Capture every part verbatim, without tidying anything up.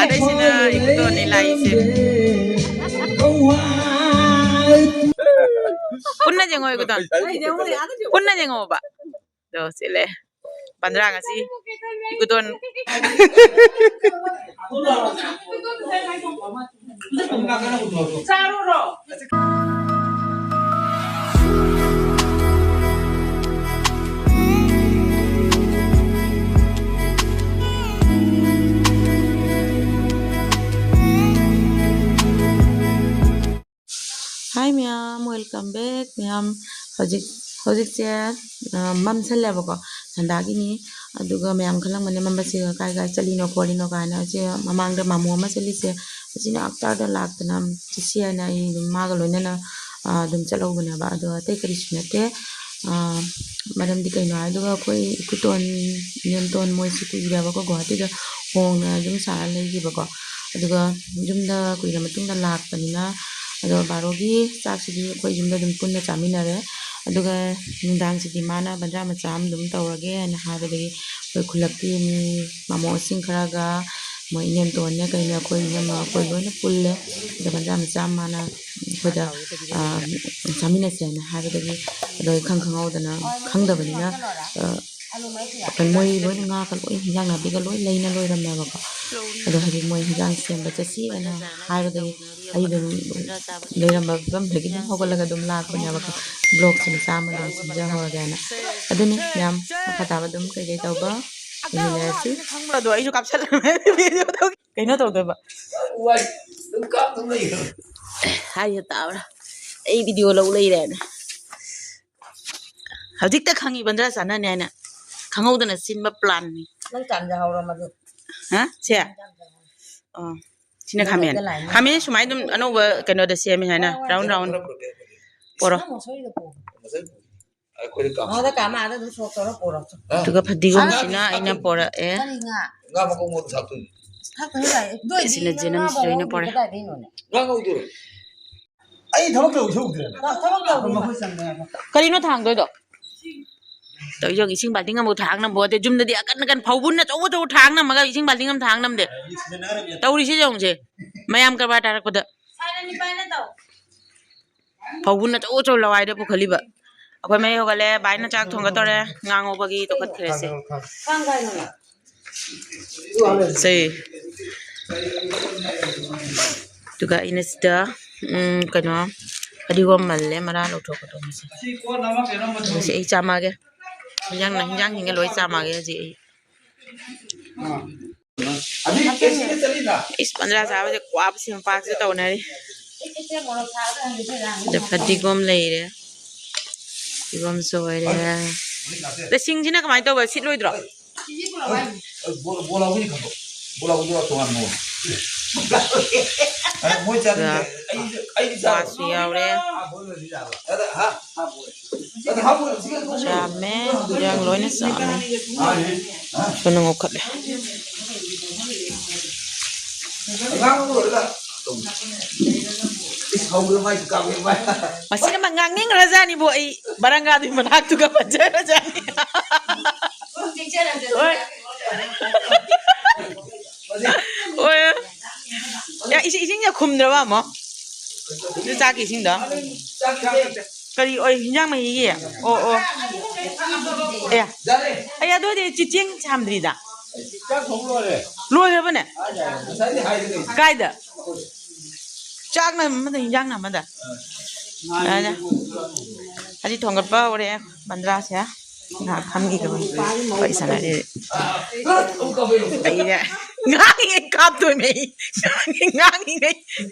ꯑꯗꯩꯁꯤꯅ ꯏꯀꯨꯇꯣꯟꯅꯤ ꯂꯥꯛꯏꯁꯦ꯫ ꯄꯨꯟꯅ ꯌꯦꯡꯉꯣ ꯏꯀꯨꯇꯣꯟ꯫ ꯄꯨꯟꯅ ꯌꯦꯡꯉꯣꯕ꯫ ꯑꯗꯣ ꯁꯤ ꯂꯩ꯫ ꯄꯟꯗ꯭ꯔꯥ ꯉꯁꯤ ꯏꯀꯨꯇꯣꯟ꯫ Hi ꯃꯌꯥꯝ, welcome back ꯃꯌꯥꯝ꯫ ꯍꯧꯖꯤꯛ ꯍꯧꯖꯤꯛꯁꯦ ꯃꯝꯁꯜꯂꯦꯕꯀꯣ, ꯁꯟꯗꯥꯒꯤꯅꯤ꯫ ꯑꯗꯨꯒ ꯃꯌꯥꯝ ꯈꯜꯂꯝꯒꯅꯤ, ꯃꯝꯕꯁꯤꯒ ꯀꯥꯏ ꯀꯥꯏ ꯆꯠꯂꯤꯅꯣ ꯈꯣꯠꯂꯤꯅꯣ ꯀꯥꯏꯅ꯫ ꯑꯁꯤ ꯃꯃꯥꯡꯗ ꯃꯥꯃꯣ ꯑꯃ ꯆꯠꯂꯤꯁꯦ, ꯑꯁꯤꯅ ꯑꯛꯇꯥꯔꯗ ꯂꯥꯛꯇꯅ ꯆꯠꯁꯤ ꯍꯥꯏꯅ ꯑꯩ ꯑꯗꯨꯝ ꯃꯥꯒ ꯂꯣꯏꯅꯅ ꯑꯗꯨꯝ ꯆꯠꯍꯧꯕꯅꯦꯕ꯫ ꯑꯗꯣ ꯑꯇꯩ ꯀꯔꯤꯁꯨ ꯅꯠꯇꯦ꯫ ꯃꯔꯝꯗꯤ ꯀꯩꯅꯣ ꯍꯥꯏꯗꯨꯒ ꯑꯩꯈꯣꯏ ꯏꯀꯨꯇꯣꯟ, ꯏꯅꯦꯝꯇꯣꯟ ꯃꯣꯏꯁꯤ ꯀꯨꯏꯔꯦꯕꯀꯣ ꯒꯨꯋꯥꯍꯥꯇꯤꯗ ꯍꯣꯡꯅ ꯌꯨꯝ ꯁꯥꯔ ꯂꯩꯈꯤꯕꯀꯣ꯫ ꯑꯗꯨꯒ ꯌꯨꯝꯗ ꯀꯨꯏꯔ ꯃꯇꯨꯡꯗ ꯂꯥꯛꯄꯅꯤꯅ, ꯑꯗꯣ ꯕꯥꯔꯣꯒꯤ ꯆꯥꯛꯁꯤꯗꯤ ꯑꯩꯈꯣꯏ ꯌꯨꯝꯗ ꯑꯗꯨꯝ ꯄꯨꯟꯅ ꯆꯥꯃꯤꯟꯅꯔꯦ꯫ ꯑꯗꯨꯒ ꯅꯨꯡꯗꯥꯡꯁꯤꯗꯤ ꯃꯥꯅ ꯕꯟꯗ꯭ꯔꯥ ꯃꯆꯥ ꯑꯃ ꯑꯗꯨꯝ ꯇꯧꯔꯒꯦ ꯍꯥꯏꯅ ꯍꯥꯏꯕꯗꯒꯤ ꯑꯩꯈꯣꯏ ꯈꯨꯜꯂꯛꯀꯤ ꯃꯤ ꯃꯥꯃꯣꯁꯤꯡ ꯈꯔꯒ ꯃꯣꯏ ꯏꯅꯦꯝꯇꯣꯟꯅꯦ ꯀꯩꯅꯦ ꯑꯩꯈꯣꯏ ꯏꯅꯝꯃ ꯑꯩꯈꯣꯏ ꯂꯣꯏꯅ ꯄꯨꯜꯂꯦ꯫ ꯑꯗ ꯕꯟꯗ꯭ꯔꯥ ꯃꯆꯥ ꯑꯃ ꯃꯥꯅ ꯑꯩꯈꯣꯏꯗ ꯆꯥꯃꯤꯟꯅꯁꯦꯅ ꯍꯥꯏꯕꯗꯒꯤ ꯑꯗꯣ ꯏꯈꯪ ꯈꯪꯍꯧꯗꯅ ꯈꯪꯗꯕꯅꯤꯅ ꯃꯣꯏ ꯂꯣꯏꯅ ꯉꯥꯒ ꯂꯣꯏ ꯍꯤꯟꯖꯥꯡ ꯅꯥꯄꯤꯒ ꯂꯣꯏ ꯂꯩꯅ ꯂꯣꯏꯔꯝꯃꯦꯕꯀꯣ꯫ ꯑꯗꯣ ꯍꯧꯖꯤꯛ ꯃꯣꯏ ꯍꯤꯟꯖꯥꯡ ꯁꯦꯝꯕ ꯆꯠꯁꯤ ꯍꯥꯏꯅ ꯍꯥꯏꯕꯗꯒꯤ ꯑꯩ ꯑꯗꯨꯝ ꯂꯩꯔꯝꯕ ꯐꯤꯕꯝꯗꯒꯤ ꯑꯗꯨꯝ ꯍꯧꯒꯠꯂꯒ ꯑꯗꯨꯝ ꯂꯥꯛꯄꯅꯦꯕꯀꯣ꯫ ꯕ꯭ꯂꯣꯛꯁꯦ ꯃꯆꯥ ꯑꯃ ꯑꯗꯨꯝ ꯁꯦꯝꯖꯍꯧꯔꯒꯦꯅ꯫ ꯑꯗꯨꯅꯤ ꯃꯌꯥꯝ ꯃꯈꯥ ꯇꯥꯕ ꯑꯗꯨꯝ ꯀꯩꯀꯩ ꯇꯧꯕ ꯌꯦꯡꯃꯤꯟꯅꯔꯁꯤ꯫ ꯈꯪꯕ꯭ꯔꯥ? ꯑꯗꯣ ꯑꯩꯁꯨ ꯀꯥꯞꯁꯜꯂꯝꯃꯦ ꯚꯤꯗꯤꯑꯣꯗꯣ꯫ ꯀꯩꯅꯣ ꯇꯧꯗꯣꯏꯕ? ꯍꯥꯏꯁꯦ ꯇꯥꯕ꯭ꯔꯥ? ꯑꯩ ꯚꯤꯗꯤꯑꯣ ꯂꯧ ꯂꯩꯔꯦꯅ꯫ ꯍꯧꯖꯤꯛꯇ ꯈꯪꯉꯤ ꯕꯟꯗ꯭ꯔꯥ ꯆꯥꯅꯅꯤ ꯍꯥꯏꯅ꯫ ꯈꯪꯍꯧꯗꯅ ꯁꯤꯟꯕ ꯄ꯭ꯂꯥꯟꯅꯤ꯫ ꯅꯪ ꯆꯥꯟꯖꯍꯧꯔꯣ ꯃꯗꯨ꯫ ꯍꯥ? ꯁꯦ? ꯑꯣ꯫ ꯁꯤꯅ ꯅꯪ ꯈꯥꯃꯦꯟ꯫ ꯂꯩꯇ ꯂꯥꯏꯅ꯫ ꯈꯥꯃꯦꯟ ꯁꯨꯃꯥꯏꯅ ꯑꯗꯨꯝ ꯑꯅꯧꯕ ꯀꯩꯅꯣꯗ ꯁꯦꯝꯃꯦ ꯍꯥꯏꯅ꯫ ꯍꯣꯏ, ꯍꯣꯏ꯫ Round, round꯫ ꯄꯣꯔꯣ꯫ ꯅꯪ ꯃꯁꯣꯏꯗꯣ ꯄꯨ꯫ ꯑꯩꯈꯣꯏꯗꯤ ꯀꯥꯡꯁꯣꯏ꯫ ꯃꯉꯣꯟꯗ ꯀꯥ ꯑꯃ ꯑꯥꯗ ꯑꯗꯨꯝ ꯁꯣꯛ ꯇꯧꯔ ꯄꯨꯔꯣ꯫ ꯍꯥ? ꯑꯗꯨꯒ ꯐꯗꯤꯒꯣꯝꯁꯤꯅ ꯑꯩꯅ ꯄꯣꯔꯛꯑꯦ꯫ ꯀꯔꯤ ꯉꯥ? ꯉꯥ ꯃꯀꯣꯛ ꯃꯔꯨ ꯊꯥꯛꯇꯣꯏꯅꯤ꯫ ꯊꯥꯛꯇꯣꯏꯅꯤ ꯀꯥꯏ? ꯑꯗꯨ ꯑꯣꯏꯗꯤ ꯁꯤꯅ ꯉꯥ ꯖꯦꯅꯝꯁ ꯂꯣꯏꯅ ꯃꯀꯣꯛ ꯄꯣꯔꯛꯑꯦ꯫ ꯀꯗꯥꯏꯗꯩꯅꯣꯅꯦ? ꯉꯥ ꯉꯧꯗꯣꯏꯔꯣ? ꯑꯩ ꯊꯕꯛ ꯇꯧꯕ ꯁꯔꯨꯛꯇꯨꯗꯅꯦ꯫ ꯊꯕꯛ ꯇꯧꯕ ꯃꯈꯣꯏ ꯆꯪꯗꯦ ꯍꯥꯏꯕ꯫ ꯀꯔꯤꯅꯣ ꯊꯥꯡꯗꯣꯏꯗꯣ? ꯇꯧꯔꯤꯁꯦ ꯌꯦꯡꯉꯨ, ꯏꯁꯤꯡ ꯕꯥꯜꯇꯤꯟ ꯑꯃꯐꯥꯎ ꯊꯥꯡ ꯅꯝꯕ ꯄꯣꯠ ꯅꯠꯇꯦ꯫ ꯌꯨꯝꯗꯗꯤ ꯑꯀꯟ ꯑꯀꯟ ꯐꯧꯕꯨꯟ ꯑꯆꯧ ꯑꯆꯧꯕ ꯊꯥꯡ ꯅꯝꯃꯒ ꯏꯁꯤꯡ ꯕꯥꯜꯇꯤꯟ ꯑꯃ ꯊꯥꯡ ꯅꯝꯗꯦ꯫ ꯇꯧꯔꯤꯁꯦ ꯌꯦꯡꯉꯨꯁꯦ, ꯃꯌꯥꯝ ꯀꯔꯕꯥꯔ ꯇꯥꯔꯛꯄꯗ꯫ ꯐꯧꯕꯨꯟ ꯑꯆꯧ ꯑꯆꯧ ꯂꯋꯥꯏꯗ ꯄꯨꯈꯠꯂꯤꯕ꯫ ꯑꯩꯈꯣꯏ ꯃꯩ ꯍꯧꯒꯠꯂꯦ, ꯚꯥꯏꯅ ꯆꯥꯛ ꯊꯣꯡꯒꯠꯇꯧꯔꯦ, ꯉꯥ ꯉꯧꯕꯒꯤ ꯇꯧꯈꯠꯈ꯭ꯔꯦꯁꯦ꯫ ꯁꯦ꯫ ꯑꯗꯨꯒ ꯑꯩꯅ ꯁꯤꯗ, ꯎꯝ, ꯀꯩꯅꯣ, ꯐꯗꯤꯒꯣꯝ ꯃꯜꯂꯦ, ꯃꯔꯥ ꯂꯧꯊꯣꯛꯀꯗꯧꯕꯁꯦ꯫ ꯁꯤ ꯑꯩ ꯆꯥꯝꯃꯛꯑꯒꯦ꯫ ꯍꯤꯟꯖꯥꯡꯅ, ꯍꯤꯟꯖꯥꯡꯁꯤꯡꯒ ꯂꯣꯏ ꯆꯥꯝꯃꯛꯑꯒꯦ ꯍꯧꯖꯤꯛ ꯑꯩ꯫ ꯏꯁ, ꯄꯟꯖꯥ ꯆꯥꯕꯁꯦ ꯀ꯭ꯋꯥꯞꯁꯤ ꯃꯄꯥꯛꯁꯤ ꯇꯧꯅꯔꯤ꯫ ꯁꯤꯗ ꯐꯗꯤꯒꯣꯝ ꯂꯩꯔꯦ, ꯐꯗꯤꯒꯣꯝ ꯁꯣꯏꯔꯦ꯫ ꯑꯗ ꯁꯤꯡꯁꯤꯅ ꯀꯃꯥꯏꯅ ꯇꯧꯕ? ꯁꯤꯠꯂꯣꯏꯗ꯭ꯔꯣ? ꯃꯣꯏ ꯆꯥꯅꯤꯡꯗꯦ꯫ ꯑꯗ ꯑꯩ, ꯑꯩꯗꯤ ꯆꯥꯔꯣꯏ꯫ ꯀ꯭ꯋꯥꯁꯨ ꯌꯥꯎꯔꯦ꯫ ꯆꯥꯝꯃꯦ, ꯏꯟꯖꯥꯡ ꯂꯣꯏꯅ ꯆꯥꯝꯃꯦ꯫ ꯊꯨꯅ ꯉꯧꯈꯠꯂꯦ꯫ ꯃꯁꯤꯅ ꯃ ꯉꯥꯡꯅꯤꯡꯈ꯭ꯔꯖꯥꯠꯅꯤꯕꯨ, ꯑꯩ ꯕꯔꯪꯒꯥꯗꯨꯒꯤ ꯃꯅꯥꯛꯇꯨꯒ ꯄꯟꯖꯔꯖꯥꯠꯅꯤ꯫ ꯍꯣꯏ꯫ ꯍꯣꯏ꯫ ꯌꯥ, ꯏꯁꯤꯡ, ꯏꯁꯤꯡꯁꯦ ꯈꯨꯝꯗ꯭ꯔꯕ ꯑꯃꯨꯛ? ꯑꯗꯨ ꯆꯥꯛꯀꯤ ꯏꯁꯤꯡꯗꯣ? ꯀꯔꯤ ꯑꯣꯏ, ꯍꯤꯟꯖꯥꯡ ꯃꯍꯤꯒꯤ? ꯑꯣ, ꯑꯣ꯫ ꯑꯦ꯫ ꯑꯩ ꯑꯗꯨ ꯑꯣꯏꯗꯤ ꯆꯦ-, ꯆꯦꯡ ꯆꯥꯝꯗ꯭ꯔꯤꯗ꯫ ꯂꯣꯏꯈ꯭ꯔꯕꯅꯦ? ꯀꯥꯏꯗ? ꯆꯥꯛꯅ ꯑꯃꯗ, ꯍꯤꯟꯖꯥꯡꯅ ꯑꯃꯗ꯫ ꯑꯗ꯫ ꯑꯁꯤ ꯊꯣꯡꯒꯠꯄ ꯍꯧꯔꯦ, ꯕꯟꯗ꯭ꯔꯥꯁꯦ꯫ ꯉꯥꯏꯍꯥꯛ ꯐꯝꯈꯤꯒꯦ, ꯋꯥꯔꯤ ꯁꯥꯟꯅꯔꯤ꯫ ꯑꯩꯅꯦ, ꯉꯥꯡꯉꯤꯉꯩ ꯀꯥꯞꯇꯣꯏꯅꯦ ꯑꯩ꯫ ꯉꯥꯡꯉꯤꯉꯩ, ꯉꯥꯡꯉꯤꯉꯩ꯫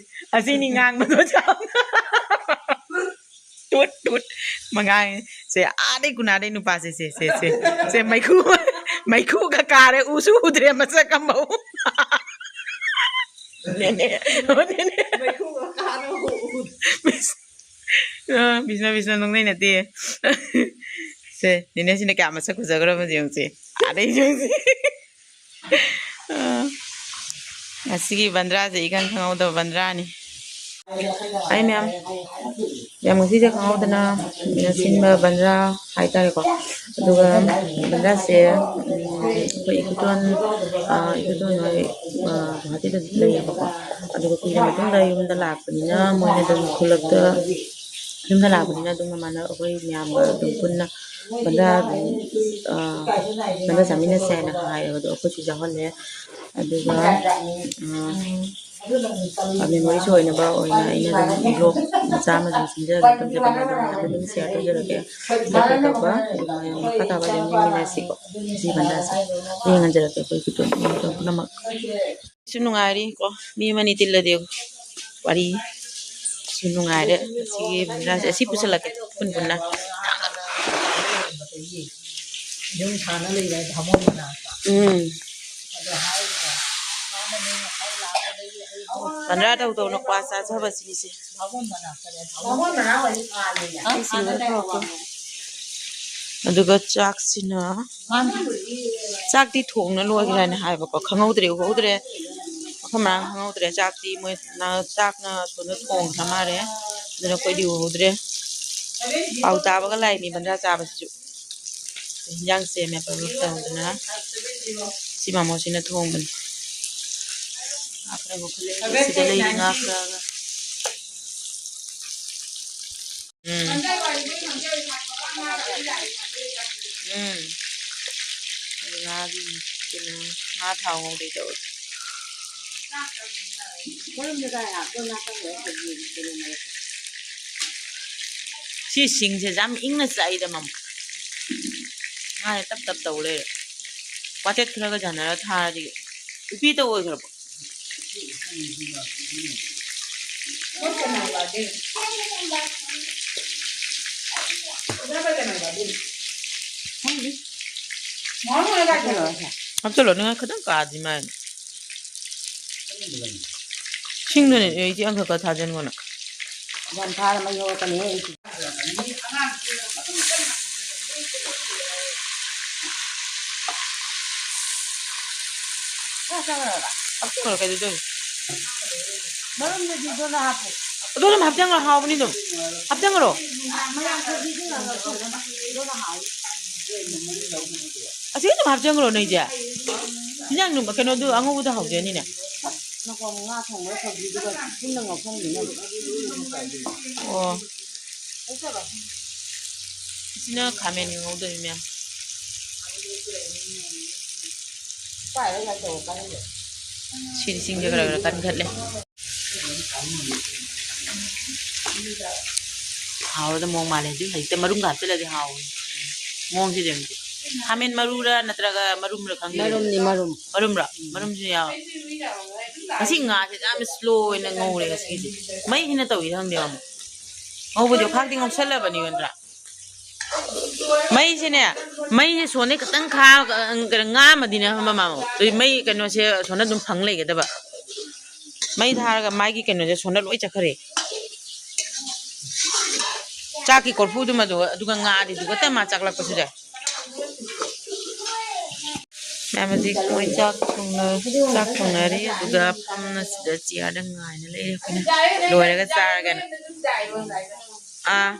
ꯑꯁꯤꯅꯤ ꯉꯥꯡꯕꯗꯣ ꯆꯥꯎꯅ꯫ ꯇꯨꯠ, ꯇꯨꯠ꯫ ꯃꯉꯥꯡꯉꯤ꯫ ꯁꯦ, ꯑꯥꯗꯩ ꯀꯨꯅꯥꯗꯩ ꯅꯨꯄꯥꯁꯦ, ꯁꯦ, ꯁꯦ, ꯁꯦ꯫ ꯁꯦ, ꯃꯩꯈꯨ, ꯃꯩꯈꯨꯒ ꯀꯥꯔꯦ, ꯎꯁꯨ ꯎꯗ꯭ꯔꯦ, ꯃꯁꯛ ꯑꯃꯐꯧ꯫ ꯅꯦꯅꯦ, ꯑꯣ, ꯅꯦꯅꯦ꯫ ꯃꯤꯁ-, ꯑ, ꯕꯤꯁꯅꯨ, ꯕꯤꯁꯅꯨ, ꯅꯣꯡꯅꯩ ꯅꯠꯇꯦ꯫ ꯁꯦ, ꯅꯦꯅꯦꯁꯤꯅ ꯀꯌꯥ ꯃꯁꯛ ꯐꯖꯈ꯭ꯔꯕ ꯌꯦꯡꯉꯨꯁꯦ꯫ ꯑꯥꯗꯩ ꯌꯦꯡꯉꯨꯁꯦ꯫ ꯑ, ꯉꯁꯤꯒꯤ ꯕꯟꯗ꯭ꯔꯥꯁꯦ ꯏꯈꯪ ꯈꯪꯍꯧꯗꯕ ꯕꯟꯗ꯭ꯔꯥꯅꯤ꯫ ꯑꯩ ꯃꯌꯥꯝ ꯌꯥꯝ ꯉꯁꯤꯁꯦ ꯈꯪꯍꯧꯗꯅ ꯁꯤꯟꯕ ꯕꯟꯗ꯭ꯔꯥ ꯍꯥꯏꯇꯥꯔꯦꯀꯣ꯫ ꯑꯗꯨꯒ ꯕꯟꯗ꯭ꯔꯥꯁꯦ, ꯎꯝ, ꯑꯩꯈꯣꯏ ꯏꯈꯨꯇꯣꯟ, ꯑ, ꯏꯈꯨꯇꯣꯟ ꯍꯣꯏ, ꯑ, ꯒꯨꯍꯥꯇꯤꯗ ꯂꯩꯌꯦꯕꯀꯣ꯫ ꯑꯗꯨꯒ ꯀꯨꯏꯔ ꯃꯇꯨꯡꯗ ꯌꯨꯝꯗ ꯂꯥꯛꯄꯅꯤꯅ ꯃꯣꯏꯅ ꯑꯗꯨꯝ ꯈꯨꯂꯛꯇ ꯌꯨꯝꯗ ꯂꯥꯛꯄꯅꯤꯅ ꯑꯗꯨꯝ ꯃꯃꯥꯟꯅꯕ ꯑꯩꯈꯣꯏ ꯃꯌꯥꯝꯒ ꯑꯗꯨꯝ ꯄꯨꯟꯅ ꯕꯟꯗ꯭ꯔꯥ ꯑꯗꯨꯝ, ꯑ, ꯕꯟꯗ꯭ꯔꯥ ꯆꯥꯃꯤꯟꯅꯁꯦ ꯍꯥꯏꯅ ꯍꯥꯏꯌꯦꯕ꯫ ꯑꯗꯣ ꯑꯩꯈꯣꯏꯁꯨ ꯌꯥꯎꯍꯜꯂꯦ꯫ ꯑꯗꯨꯒ, ꯑ, ꯑ, memories ꯑꯣꯏꯅꯕ ꯑꯣꯏꯅ ꯑꯩꯅ ꯑꯗꯨꯝ vlog ꯃꯆꯥ ꯑꯃ ꯑꯗꯨꯝ ꯁꯦꯝꯖꯔꯒ ꯊꯝꯖꯕꯅꯦ꯫ ꯑꯗꯨ ꯃꯌꯥꯝꯗ ꯑꯗꯨꯝ share ꯇꯧꯖꯔꯛꯀꯦ꯫ ꯂꯥꯏꯛ ꯇꯧꯕ, ꯑꯗꯨꯒ ꯃꯈꯥ ꯇꯥꯕ ꯑꯗꯨꯝ ꯌꯦꯡꯃꯤꯟꯅꯁꯤꯀꯣ꯫ ꯁꯤ ꯕꯟꯗ꯭ꯔꯥꯁꯦ ꯌꯦꯡꯍꯟꯖꯔꯛꯀꯦ ꯑꯩꯈꯣꯏ ꯄꯨꯝꯅꯃꯛ꯫ ꯁꯨ ꯅꯨꯡꯉꯥꯏꯔꯤ ꯀꯣ, ꯃꯤ ꯑꯃꯅꯤ ꯇꯤꯜꯂꯗꯤ ꯋꯥꯔꯤ꯫ ꯁꯨ ꯅꯨꯡꯉꯥꯏꯔꯦ꯫ ꯑꯁꯤꯒꯤ ꯕꯟꯗ꯭ꯔꯥꯁꯦ ꯑꯁꯤ ꯄꯨꯁꯤꯜꯂꯛꯀꯦ ꯄꯨꯟ ꯄꯨꯟꯅ꯫ ꯌꯨꯝ ꯁꯥꯅ ꯂꯩꯕ ꯍꯥꯏꯗꯤ ꯕꯥꯃꯣꯟ ꯃꯅꯥꯛꯇ꯫ ꯎꯝ꯫ ꯑꯗꯣ ꯍꯥꯏꯔꯤꯕ ꯃꯥꯅ ꯅꯣꯏ ꯉꯁꯥꯏ ꯂꯥꯛꯄꯗꯒꯤ ꯑꯩ ꯕꯟꯗ꯭ꯔꯥ ꯇꯧ ꯇꯧꯅ ꯀ꯭ꯋꯥ ꯆꯥꯖꯕꯁꯤꯡꯁꯦ꯫ ꯕꯥꯃꯣꯟ ꯃꯅꯥꯛꯇꯅꯦ, ꯕꯥꯃꯣꯟ ꯃꯅꯥꯛ ꯑꯣꯏꯗꯤ ꯄꯥꯜꯂꯦꯅꯦ꯫ ꯑꯩ ꯁꯤꯡꯗ ꯊꯣꯛꯂꯛꯄ꯫ ꯑꯗꯨꯒ ꯆꯥꯛꯁꯤꯅ, ꯆꯥꯛꯇꯤ ꯊꯣꯡꯅ ꯂꯣꯏꯈ꯭ꯔꯦꯅ ꯍꯥꯏꯕꯀꯣ, ꯈꯪꯍꯧꯗ꯭ꯔꯦ, ꯎꯍꯧꯗ꯭ꯔꯦ꯫ ꯑꯩꯈꯣꯏ ꯃꯥꯅ ꯈꯪꯍꯧꯗ꯭ꯔꯦ꯫ ꯆꯥꯛꯇꯤ ꯃꯣꯏ ꯅ-, ꯆꯥꯛꯅ ꯁꯣꯝꯗ ꯊꯣꯡꯈ꯭ꯔ ꯃꯥꯜꯂꯦ꯫ ꯑꯗꯨꯅ ꯑꯩꯈꯣꯏꯗꯤ ꯎꯍꯧꯗ꯭ꯔꯦ꯫ ꯄꯥꯎ ꯇꯥꯕꯒ ꯂꯥꯛꯏꯅꯤ ꯕꯟꯗ꯭ꯔꯥ ꯆꯥꯕꯁꯤꯁꯨ꯫ ꯏꯟꯖꯥꯡ ꯁꯦꯝꯃꯦ ꯄꯔꯨꯛ ꯇꯧꯗꯅ꯫ ꯁꯤ ꯃꯃꯣꯁꯤꯅ ꯊꯣꯡꯕꯅꯤ꯫ ꯉꯥ ꯈꯔ ꯉꯧꯈꯠꯂꯦ꯫ ꯁꯤꯗ ꯂꯩꯔꯤ ꯉꯥ ꯈꯔꯒ꯫ ꯎꯝ꯫ ꯎꯝ꯫ ꯉꯥꯒꯤ ꯀꯩꯅꯣ, ꯉꯥ ꯊꯥꯎ ꯉꯧꯗꯣꯏ ꯇꯧꯔꯤ꯫ ꯁꯤ ꯁꯤꯡꯁꯦ ꯌꯥꯝ ꯏꯪꯅ ꯆꯥꯛꯏꯗ ꯃꯝ꯫ ꯉꯥꯁꯦ ꯇꯞ ꯇꯞ ꯇꯧ ꯂꯩꯔꯦ꯫ ꯋꯥꯆꯦꯠ ꯈꯔꯒ ꯌꯥꯅꯔ ꯊꯥꯔꯗꯤ ꯅꯨꯄꯤꯇ ꯑꯣꯏꯈ꯭ꯔꯕꯣ? ꯍꯥꯞꯆꯜꯂꯣ, ꯅꯪ ꯈꯤꯇꯪ ꯀꯥꯗꯤ ꯃꯥꯏꯅ꯫ ꯁꯤꯡꯗꯨꯅꯦ ꯑꯩꯗꯤ ꯑꯪꯀ ꯈꯔ ꯊꯥꯖꯤꯟꯒꯣꯅ꯫ ꯌꯥꯝ ꯊꯥꯔ ꯃꯩ ꯍꯧꯔꯛꯀꯅꯤ ꯑꯩꯗꯤ꯫ ꯍꯥꯞꯆꯜꯂꯣ, ꯀꯩꯗꯧꯗꯣꯏꯅꯣ? ꯃꯔꯨꯝꯗꯨꯗꯤ ꯗꯣꯂꯥ ꯍꯥꯞꯄꯨ꯫ ꯑꯗꯨ ꯑꯗꯨꯝ ꯍꯥꯞꯆꯤꯟꯈ꯭ꯔꯣ, ꯍꯥꯎꯕꯅꯤ ꯑꯗꯨꯝ꯫ ꯍꯥꯞꯆꯤꯟꯈ꯭ꯔꯣ꯫ ꯑꯁꯤ ꯑꯗꯨꯝ ꯍꯥꯞꯆꯤꯟꯈ꯭ꯔꯣ ꯅꯣꯏꯁꯦ꯫ ꯏꯟꯖꯥꯡ ꯑꯗꯨꯝ ꯀꯩꯅꯣꯗꯨ ꯑꯉꯧꯕꯗꯣ ꯍꯥꯎꯖꯅꯤꯅꯦ꯫ ꯉꯥ ꯊꯣꯡꯕꯗ ꯁꯧꯒ꯭ꯔꯤꯗꯨꯒ ꯄꯨꯟꯅ ꯉꯧꯁꯟꯕꯤꯅꯕ꯫ ꯑꯣ꯫ ꯁꯤꯅ ꯈꯥꯃꯦꯟꯒ ꯉꯧꯗꯣꯏꯅꯤ, ꯃꯌꯥꯝ꯫ ꯁꯤꯗꯤ ꯆꯤꯡꯁꯦ ꯈꯔ ꯈꯔ ꯀꯟꯈꯠꯂꯦ꯫ ꯍꯥꯎꯔꯗ ꯃꯑꯣꯡ ꯃꯥꯜꯂꯦ꯫ ꯍꯧꯖꯤꯛ ꯍꯧꯖꯤꯛꯇ ꯃꯔꯨꯝꯒ ꯍꯥꯞꯆꯤꯜꯂꯗꯤ ꯍꯥꯎꯋꯦ꯫ ꯃꯑꯣꯡꯁꯤꯗꯤ ꯌꯦꯡꯉꯨ꯫ ꯈꯥꯃꯦꯟ ꯃꯔꯨꯔ ꯅꯠꯇ꯭ꯔꯒ ꯃꯔꯨꯝꯔ ꯈꯪꯗꯦ꯫ ꯃꯔꯨꯝꯅꯤ, ꯃꯔꯨꯝ꯫ ꯃꯔꯨꯝꯔꯣ? ꯃꯔꯨꯝꯁꯨ ꯌꯥꯎꯋꯦ꯫ ꯉꯁꯤ ꯉꯥꯁꯦ ꯌꯥꯝꯅ slow ꯑꯣꯏꯅ ꯉꯧꯔꯦ ꯉꯁꯤꯒꯤꯗꯤ꯫ ꯃꯩꯁꯤꯅ ꯇꯧꯔꯤꯔ ꯈꯪꯗꯦ ꯑꯃꯨꯛ꯫ ꯉꯧꯕꯗꯤ ꯈꯥꯡꯗꯤ ꯉꯧꯁꯜꯂꯕꯅꯤ ꯅꯠꯇ꯭ꯔꯥ? ꯃꯩꯁꯤꯅꯦ, ꯃꯩꯁꯦ ꯁꯣꯟꯗꯩ ꯈꯤꯇꯪ ꯈꯥ-, ꯀꯩꯅꯣ, ꯉꯥꯝꯃꯗꯤꯅꯦ, ꯃꯃꯥ, ꯑꯗꯨꯗꯤ ꯃꯩ ꯀꯩꯅꯣꯁꯦ ꯁꯣꯟꯗ ꯑꯗꯨꯝ ꯐꯪ ꯂꯩꯒꯗꯕ꯫ ꯃꯩ ꯊꯥꯔꯒ ꯃꯥꯒꯤ ꯀꯩꯅꯣꯁꯦ ꯁꯣꯟꯗ ꯂꯣꯏ ꯆꯠꯈ꯭ꯔꯦ꯫ ꯆꯥꯛꯀꯤ ꯀꯣꯔꯐꯨꯗꯨꯃꯗꯨ, ꯑꯗꯨꯒ ꯉꯥꯔꯤꯗꯨꯒ ꯇ ꯃꯥ ꯆꯥꯛꯂꯛꯄꯁꯤꯗ꯫ ꯃꯌꯥꯝ ꯍꯧꯖꯤꯛ ꯃꯣꯏ ꯆꯥꯛ ꯊꯣꯡꯅ-, ꯆꯥꯛ ꯊꯣꯡꯅꯔꯤ, ꯑꯗꯨꯒ ꯐꯝꯅ ꯁꯤꯗ ꯆꯤꯌꯔꯗ ꯉꯥꯏꯅ ꯂꯩꯔꯦ꯫ ꯑꯩꯈꯣꯏꯅ ꯂꯣꯏꯔꯒ ꯆꯥꯔꯒꯦꯅ꯫ ꯑꯥ꯫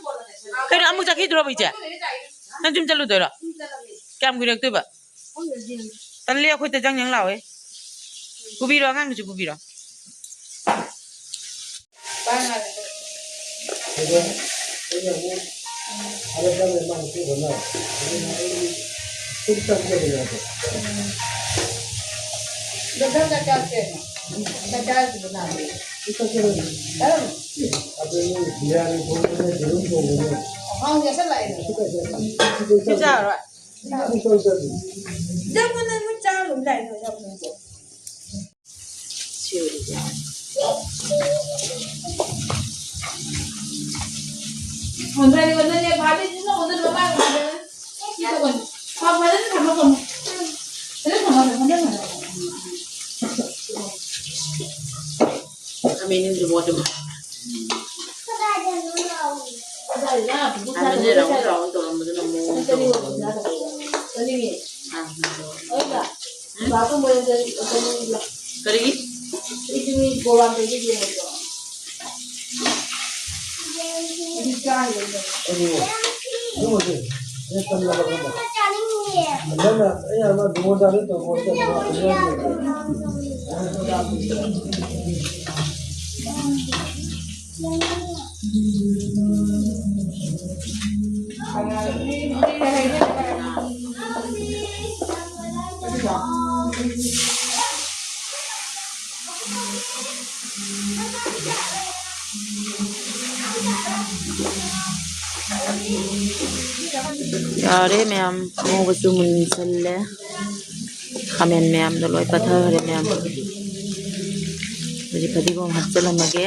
ꯀꯩꯅꯣ, ꯑꯃꯨꯛ ꯆꯠꯈꯤꯗ꯭ꯔꯣꯕ ꯏꯆꯦ? ꯅꯪ ꯌꯨꯝ ꯆꯠꯂꯨꯗꯣꯏꯔꯣ? ꯀꯌꯥꯝ ꯀꯨꯏꯔꯛꯇꯣꯏꯕ? ꯇꯜꯂꯦ, ꯑꯩꯈꯣꯏꯗ ꯆꯪ ꯆꯪ ꯂꯥꯎꯋꯦ꯫ ꯄꯨꯕꯤꯔꯣ, ꯑꯉꯥꯡꯗꯨꯁꯨ ꯄꯨꯕꯤꯔꯣ꯫ ꯁꯤ ꯆꯥꯔꯣꯏ? ꯈꯥꯃꯦꯟ ꯑꯁꯤꯟꯕ ꯑꯗꯨꯝ꯫ ꯈꯥꯃꯦꯟꯁꯦ round round ꯇꯧꯔꯝꯕꯗꯨꯅ ꯃꯑꯣꯡ ꯇꯧꯔꯝꯕꯗꯨꯅ꯫ ꯑꯥ, ꯎꯝ? ꯀꯔꯤꯒꯤ? ꯑꯗꯨ, ꯑꯗꯨꯃꯗꯤ ꯑꯩ ꯇꯜꯂꯕ ꯈꯪꯕ꯫ ꯅꯪꯅ ꯑꯩ ꯑꯃ ꯗꯨꯀꯥꯟꯗꯥꯔꯗ ꯇꯧꯕ ꯆꯠꯄ꯫ ꯌꯥꯔꯦ ꯃꯌꯥꯝ, ꯉꯧꯕꯁꯨ ꯃꯨꯟꯁꯜꯂꯦ꯫ ꯈꯥꯃꯦꯟ ꯃꯌꯥꯝꯗꯣ ꯂꯣꯏ ꯄꯠꯊꯈ꯭ꯔꯦ ꯃꯌꯥꯝ꯫ ꯍꯧꯖꯤꯛ ꯐꯗꯤꯒꯣꯝ ꯍꯥꯞꯆꯤꯜꯂꯝꯃꯒꯦ꯫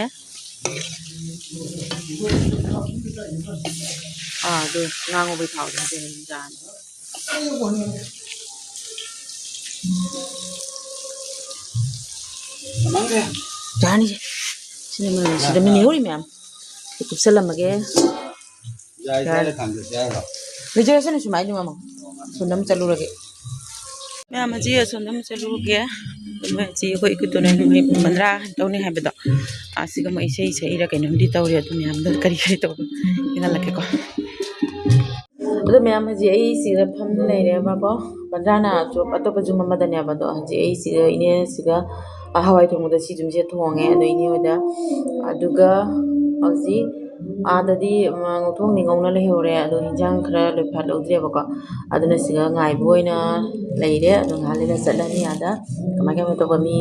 ꯑꯥ, ꯑꯗꯨ ꯉꯥ ꯉꯧꯕꯩ ꯊꯥꯎꯗꯣ ꯍꯥꯞꯆꯤꯜꯂꯝꯃꯒꯦ꯫ ꯌꯥꯅꯤꯁꯦ꯫ ꯁꯤꯅ ꯃꯅꯝ ꯅꯨꯡꯁꯤꯗ ꯃꯤ ꯅꯦꯍꯧꯔꯤ ꯃꯌꯥꯝ꯫ ꯁꯤ ꯀꯨꯞꯁꯜꯂꯝꯃꯒꯦ꯫ ꯌꯥꯏ, ꯌꯥꯏ꯫ ꯌꯥꯏ, ꯊꯥꯡꯖꯁꯦ ꯍꯥꯏꯔꯣ? ꯂꯩꯖꯔꯁꯅꯨ ꯁꯨꯃꯥꯏꯅ ꯃꯃꯥ꯫ ꯁꯣꯝꯗ ꯑꯃ ꯆꯠꯂꯨꯔꯒꯦ꯫ ꯃꯌꯥꯝ ꯍꯧꯖꯤꯛ ꯑꯁꯣꯝꯗ ꯑꯃ ꯆꯠꯂꯨꯔꯒꯦ꯫ ꯃꯣꯏ ꯍꯧꯖꯤꯛ ꯑꯩꯈꯣꯏ ꯏꯀꯨꯏ ꯇꯣꯟꯅ ꯃꯣꯏ ꯕꯟꯗ꯭ꯔꯥ ꯇꯧꯅꯤ ꯍꯥꯏꯕꯗꯣ꯫ ꯑꯁꯤꯒ ꯃꯣꯏ ꯏꯁꯩ ꯁꯛꯏꯔ ꯀꯩꯅꯣꯝꯗꯤ ꯇꯧꯔꯤ꯫ ꯑꯗꯨ ꯃꯌꯥꯝꯗꯣ ꯀꯔꯤ ꯀꯔꯤ ꯇꯧꯕ ꯌꯦꯡꯍꯜꯂꯛꯀꯦꯀꯣ꯫ ꯑꯗꯣ ꯃꯌꯥꯝ ꯍꯧꯖꯤꯛ ꯑꯩ ꯁꯤꯗ ꯐꯝ ꯂꯩꯔꯦꯕꯀꯣ꯫ ꯕꯟꯗ꯭ꯔꯥꯅ ꯑꯇꯣꯞ-, ꯑꯇꯣꯞꯄ ꯌꯨꯝ ꯑꯃꯗꯅꯦꯕ꯫ ꯑꯗꯣ ꯍꯧꯖꯤꯛ ꯑꯩ ꯁꯤꯗ ꯏꯅꯦ ꯁꯤꯒ ꯍꯋꯥꯏ ꯊꯣꯡꯕꯗꯣ ꯁꯤ ꯌꯨꯝꯁꯤꯗ ꯊꯣꯡꯉꯦ꯫ ꯑꯗꯣ ꯏꯅꯦ ꯍꯣꯏꯗ꯫ ꯑꯗꯨꯒ ꯍꯧꯖꯤꯛ ꯑꯥꯗꯗꯤ, ꯎꯝ, ꯉꯧꯊꯣꯡꯗꯤ ꯉꯧꯅ ꯂꯩꯍꯧꯔꯦ꯫ ꯑꯗꯣ ꯍꯤꯟꯖꯥꯡ ꯈꯔ ꯂꯣꯏꯐꯥꯠꯍꯧꯗ꯭ꯔꯦꯕꯀꯣ꯫ ꯑꯗꯨꯅ ꯁꯤꯗ ꯉꯥꯏꯕ ꯑꯣꯏꯅ ꯂꯩꯔꯦ꯫ ꯑꯗꯣ ꯉꯥꯏꯍꯥꯛ ꯂꯩꯔ ꯆꯠꯂꯅꯤ ꯑꯥꯗ꯫ ꯀꯃꯥꯏ ꯀꯃꯥꯏ ꯇꯧꯕ ꯃꯤ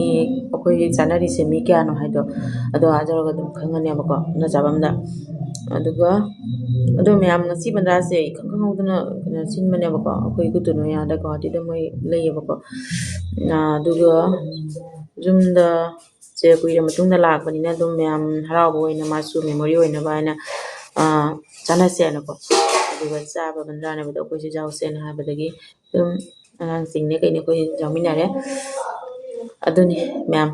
ꯑꯩꯈꯣꯏꯒꯤ ꯆꯥꯅꯔꯤꯁꯦ ꯃꯤ ꯀꯌꯥꯅꯣ ꯍꯥꯏꯗꯣ꯫ ꯑꯗꯣ ꯑꯥ ꯌꯧꯔꯒ ꯑꯗꯨꯝ ꯈꯪꯉꯅꯦꯕꯀꯣ꯫ ꯎꯅ ꯆꯥꯐꯝꯗ꯫ ꯑꯗꯨꯒ ꯑꯗꯣ ꯃꯌꯥꯝ ꯉꯁꯤ ꯕꯟꯗ꯭ꯔꯥꯁꯦ ꯏꯈꯪ ꯈꯪꯍꯧꯗꯅ ꯀꯩꯅꯣ ꯁꯤꯟꯕꯅꯦꯕꯀꯣ꯫ ꯑꯩꯈꯣꯏ ꯏꯀꯨꯏ ꯇꯣꯟꯅ ꯍꯣꯏ ꯑꯥꯗ ꯒꯨꯍꯥꯇꯤꯗ ꯃꯣꯏ ꯂꯩꯌꯦꯕꯀꯣ꯫ ꯑꯥ, ꯑꯗꯨꯒ ꯌꯨꯝꯗ ꯁꯦ ꯀꯨꯏꯔ ꯃꯇꯨꯡꯗ ꯂꯥꯛꯄꯅꯤꯅ ꯑꯗꯨꯝ ꯃꯌꯥꯝ ꯍꯔꯥꯎꯕ ꯑꯣꯏꯅ ꯃꯥꯁꯨ memory ꯑꯣꯏꯅꯕ ꯍꯥꯏꯅ, ꯑꯥ, ꯆꯥꯅꯁꯦꯅꯀꯣ꯫ ꯑꯗꯨꯒ ꯆꯥꯕ ꯕꯟꯗ꯭ꯔꯥꯅꯦꯕꯗꯣ ꯑꯩꯈꯣꯏꯁꯨ ꯌꯥꯎꯁꯦꯅ ꯍꯥꯏꯕꯗꯒꯤ ꯑꯗꯨꯝ ꯑꯉꯥꯡꯁꯤꯡꯅꯦ ꯀꯩꯅꯦ ꯑꯩꯈꯣꯏ ꯌꯥꯎꯃꯤꯟꯅꯔꯦ꯫ ꯑꯗꯨꯅꯤ ꯃꯌꯥꯝ꯫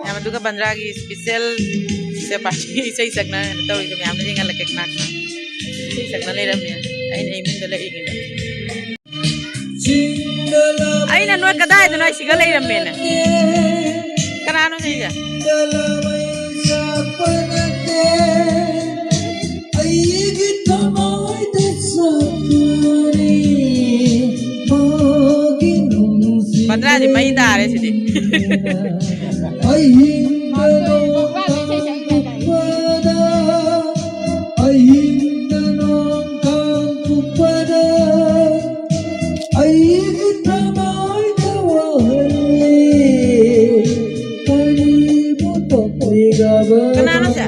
ꯃꯌꯥꯝ ꯑꯗꯨꯒ ꯕꯟꯗ꯭ꯔꯥꯒꯤ special ꯁꯦ party ꯏꯁꯩ ꯁꯛꯅ ꯇꯧꯔꯤꯁꯦ ꯃꯌꯥꯝꯅ ꯌꯦꯡꯍꯜꯂꯛꯀꯦ ꯀꯅꯥ ꯀꯅꯥ ꯏꯁꯩ ꯁꯛꯅ ꯂꯩꯔꯝꯃꯦ꯫ ꯑꯩꯅ ꯏꯃꯨꯡꯗ ꯂꯩꯔꯤꯉꯩꯗ꯫ ꯑꯩꯅ ꯅꯣꯏ ꯀꯗꯥꯏꯗꯅꯣ ꯑꯩ ꯁꯤꯒ ꯂꯩꯔꯝꯃꯦꯅ꯫ ꯀꯅꯥꯅꯣ ꯁꯤꯁꯦ? ꯑꯩꯒꯤ ꯊꯃꯣꯏꯗ ꯆꯠꯈ꯭ꯔꯦ, ꯃꯥꯒꯤ ꯅꯨꯡꯁꯤ ꯕꯟꯗ꯭ꯔꯥꯗꯤ ꯃꯩ ꯇꯥꯔꯦ ꯁꯤꯗꯤ꯫ ꯑꯍꯤꯡꯗ ꯅꯣꯡ ꯀꯥꯡꯈꯨꯕꯗ, ꯑꯍꯤꯡꯗ ꯅꯣꯡ ꯀꯥꯡꯈꯨꯕꯗ, ꯑꯩꯒꯤ ꯊꯃꯣꯏꯗ ꯋꯥꯍꯜꯂꯦ, ꯀꯔꯤꯕꯨ ꯇꯧꯕꯤꯔꯕꯅꯣ? ꯀꯅꯥꯅꯣ ꯁꯦ?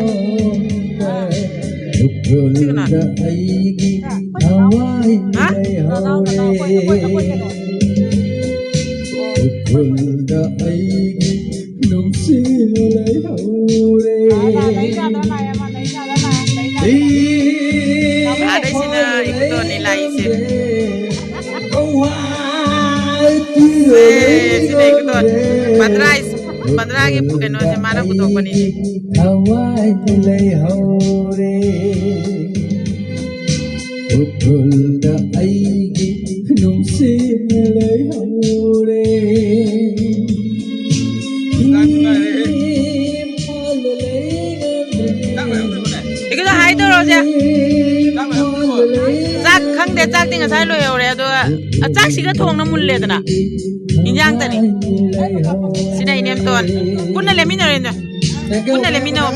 ꯎꯈ꯭ꯔꯨꯜꯗ ꯑꯩꯒꯤ ꯊꯋꯥꯏ ꯍꯥ? ꯂꯩꯍꯧꯔꯦ꯫ ꯎꯈ꯭ꯔꯨꯜꯗ ꯑꯩꯒꯤ ꯅꯨꯡꯁꯤꯕ ꯂꯩꯍꯧꯔꯦ꯫ ꯑꯥꯗꯩꯁꯤꯅ ꯏꯕꯨꯡꯗꯣꯟꯅꯤ ꯂꯥꯛꯏꯁꯦ꯫ ꯁꯦ, ꯁꯤꯅ ꯏꯕꯨꯡꯗꯣꯟ꯫ ꯕꯟꯗ꯭ꯔꯥ, ꯕꯟꯗ꯭ꯔꯥꯒꯤ ꯀꯩꯅꯣꯁꯦ ꯃꯥꯅ ꯄꯨꯊꯣꯛꯄꯅꯤ꯫ ꯊꯋꯥꯏ ꯂꯩꯍꯧꯔꯦ꯫ ꯎꯈ꯭ꯔꯨꯜꯗ ꯑꯩꯒꯤ ꯅꯨꯡꯁꯤꯕ ꯂꯩꯍꯧꯔꯦ꯫ ꯏꯒꯗꯣ ꯍꯥꯏ ꯇꯧꯔꯣꯁꯦ꯫ ꯆꯥꯛ ꯈꯪꯗꯦ, ꯆꯥꯛꯇꯤ ꯉꯁꯥꯏ ꯂꯣꯏꯍꯧꯔꯦ, ꯑꯗꯣ ꯆꯥꯛꯁꯤꯒ ꯊꯣꯡꯅ ꯃꯨꯜꯂꯦꯗꯅ꯫ ꯏꯟꯖꯥꯡꯇꯅꯤ꯫ ꯁꯤꯅ ꯏꯅꯦꯝꯇꯣꯟ꯫ ꯄꯨꯟꯅ ꯂꯦꯝꯃꯤꯟꯅꯔꯦ꯫ ꯄꯨꯟꯅ ꯂꯦꯝꯃꯤꯟꯅꯧ꯫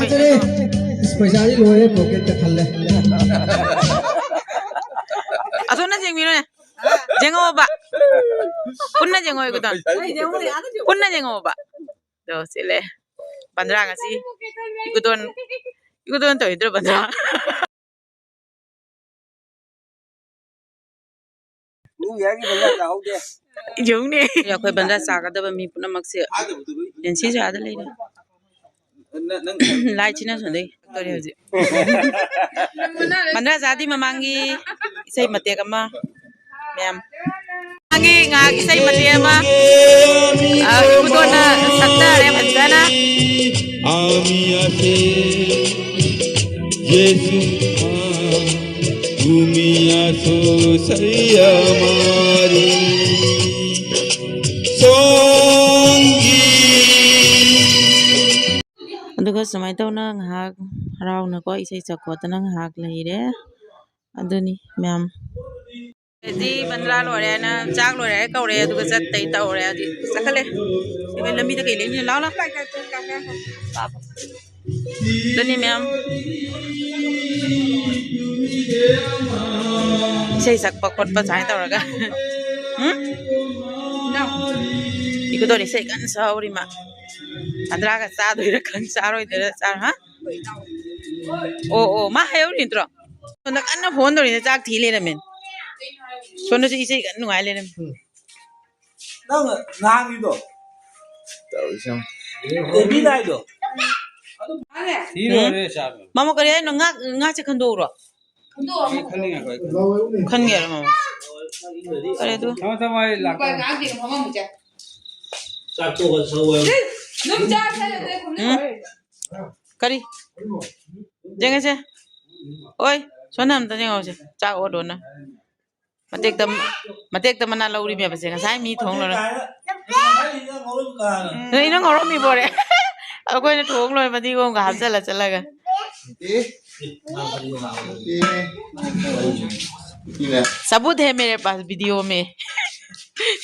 ꯄꯩꯁꯥꯗꯤ ꯂꯣꯏꯔꯦ, ꯄꯣꯀꯦꯠꯇ ꯈꯜꯂꯦ꯫ ꯑꯁꯣꯝꯅ ꯌꯦꯡꯕꯤꯔꯣꯅꯦ꯫ ꯌꯦꯡꯉꯛꯑꯣꯕ꯫ ꯄꯨꯟꯅ ꯌꯦꯡꯉꯣ, ꯏꯒꯗꯣꯟ꯫ ꯄꯨꯟꯅ ꯌꯦꯡꯉꯛꯑꯣꯕ꯫ ꯑꯗꯣ ꯁꯤ ꯂꯩ꯫ ꯕꯟꯗ꯭ꯔꯥ ꯉꯁꯤ ꯏꯒꯗꯣꯟ, ꯏꯒꯗꯣꯟ ꯇꯧꯔꯤꯗ꯭ꯔꯣ ꯕꯟꯗ꯭ꯔꯥ? ꯅꯨꯡ ꯌꯥꯒꯤ ꯕꯟꯗ꯭ꯔꯥ ꯆꯥꯍꯧꯗꯦ꯫ ꯌꯦꯡꯉꯨꯅꯦ꯫ ꯑꯩꯈꯣꯏ ꯕꯟꯗ꯭ꯔꯥ ꯆꯥꯒꯗꯕ ꯃꯤ ꯄꯨꯝꯅꯃꯛꯁꯦ ꯅꯦꯟꯁꯤꯁꯨ ꯑꯥꯗ ꯂꯩꯔꯦ꯫ ꯅꯪ, ꯅꯪ ꯂꯥꯏꯠꯁꯤꯅ ꯁꯣꯝꯗꯩ ꯇꯧꯔꯦ ꯍꯧꯖꯤꯛ꯫ ꯕꯟꯗ꯭ꯔꯥ ꯆꯥꯗꯤ ꯃꯃꯥꯡꯒꯤ ꯏꯁꯩ ꯃꯇꯦꯛ ꯑꯃ, ꯃꯌꯥꯝ꯫ ꯃꯃꯥꯡꯒꯤ ꯉꯥꯏꯍꯥꯛ ꯏꯁꯩ ꯃꯇꯦꯛ ꯑꯃ, ꯑ, ꯏꯄꯨꯗꯣꯟꯅ ꯁꯛꯊꯔꯦ ꯐꯖꯅ꯫ आमिया से यीशु आ, दुनिया सो सैया मारी। सोंगी ꯑꯗꯨ ꯑꯗꯨꯒ ꯁꯨꯃꯥꯏꯅ ꯇꯧꯅ ꯉꯥꯏꯍꯥꯛ ꯍꯔꯥꯎꯅꯀꯣ ꯏꯁꯩ ꯁꯛ ꯈꯣꯠꯇꯅ ꯉꯥꯏꯍꯥꯛ ꯂꯩꯔꯦ꯫ ꯑꯗꯨꯅꯤ ꯃꯌꯥꯝ꯫ ꯍꯧꯖꯤꯛ ꯕꯟꯗ꯭ꯔꯥ ꯂꯣꯏꯔꯦ ꯍꯥꯏꯅ ꯆꯥꯛ ꯂꯣꯏꯔꯦ ꯍꯥꯏ ꯀꯧꯔꯦ, ꯑꯗꯨꯒ ꯆꯠꯇꯩ ꯇꯧꯔꯦ꯫ ꯍꯧꯖꯤꯛ ꯆꯠꯈꯠꯂꯦ꯫ ꯁꯤ ꯂꯝꯕꯤꯗ ꯀꯩ ꯂꯩꯅꯤ? ꯂꯥꯎ ꯂꯥꯎ꯫ ꯑꯗꯨꯅꯤ ꯃꯌꯥꯝ꯫ ꯏꯁꯩ ꯁꯛꯄ ꯈꯣꯠꯄ ꯁꯨꯃꯥꯏꯅ ꯇꯧꯔꯒ꯫ ꯎꯝ? ꯏꯀꯨꯗꯣꯟ ꯏꯁꯩ ꯀꯟꯅ ꯁꯛꯍꯧꯔꯤ ꯃꯥ꯫ ꯕꯟꯗ꯭ꯔꯥꯒ ꯆꯥꯗꯣꯏꯔꯥ ꯈꯪ ꯆꯥꯔꯣꯏꯗꯣꯏꯔꯥ ꯆꯥꯔꯣ, ꯍꯥ? ꯑꯣ, ꯑꯣ, ꯃꯥ ꯍꯥꯏꯍꯧꯔꯤ ꯅꯠꯇ꯭ꯔꯣ? ꯁꯣꯝꯗ ꯀꯟꯅ ꯐꯣꯟ ꯇꯧꯔꯤꯅꯦ, ꯆꯥꯛ ꯊꯤ ꯂꯩꯔꯝꯃꯦ꯫ ꯁꯣꯝꯗꯁꯨ ꯏꯁꯩ ꯀꯟꯅ ꯅꯨꯡꯉꯥꯏ ꯂꯩꯔꯝꯃꯦ꯫ ꯅꯪ ꯅꯍꯥꯟꯒꯤꯗꯣ? ꯇꯧꯔꯤꯁꯦ ꯌꯦꯡꯉꯣ꯫ ꯑꯦ, ꯃꯤꯅ ꯍꯥꯏꯗꯣ? ꯊꯤ ꯂꯣꯏꯔꯦ ꯆꯥꯕ꯫ ꯃꯥꯃꯣ, ꯀꯔꯤ ꯍꯥꯏꯅꯣ? ꯉꯥ, ꯉꯥꯁꯦ ꯈꯟꯗꯣꯛꯎꯔꯣ? ꯑꯩ ꯈꯟꯅꯤꯡꯉꯦ, ꯑꯩꯈꯣꯏ ꯈꯟꯅꯤꯡꯉꯦ꯫ ꯈꯟꯒꯦ ꯍꯥꯏꯔꯣ, ꯃꯥꯃꯣ? ꯐꯔꯦ, ꯑꯗꯨ꯫ ꯊꯝꯃꯣ, ꯊꯝꯃꯣ, ꯑꯩ ꯂꯥꯛꯀꯦ꯫ ꯆꯥꯛ ꯇꯣꯛꯑꯒ ꯁꯧ ꯍꯥꯏꯌꯨ꯫ ꯎꯝ? ꯀꯔꯤ? ꯌꯦꯡꯉꯁꯦ꯫ ꯑꯣꯏ, ꯁꯣꯝꯗ ꯑꯝꯇ ꯌꯦꯡꯍꯧꯁꯦ꯫ ꯆꯥꯛ ꯑꯣꯠ ꯑꯣꯠꯅ꯫ ꯃꯇꯦꯛꯇ, ꯃꯇꯦꯛꯇ ꯃꯅꯥ ꯂꯧꯔꯤꯃꯦꯕꯁꯦ꯫ ꯉꯁꯥꯏ ꯃꯤ ꯊꯣꯡ ꯂꯣꯏꯔ꯫ ꯅꯣꯏ ꯏꯅꯝ ꯉꯧꯔꯝꯃꯤꯕꯣꯔꯦ꯫ ꯑꯩꯈꯣꯏꯅ ꯊꯣꯡ ꯂꯣꯏꯔ ꯃꯗꯤꯒꯣꯝꯒ ꯍꯥꯞꯆꯜꯂ ꯆꯠꯂꯒ꯫ सबूत है मेरे पास वीडियो में।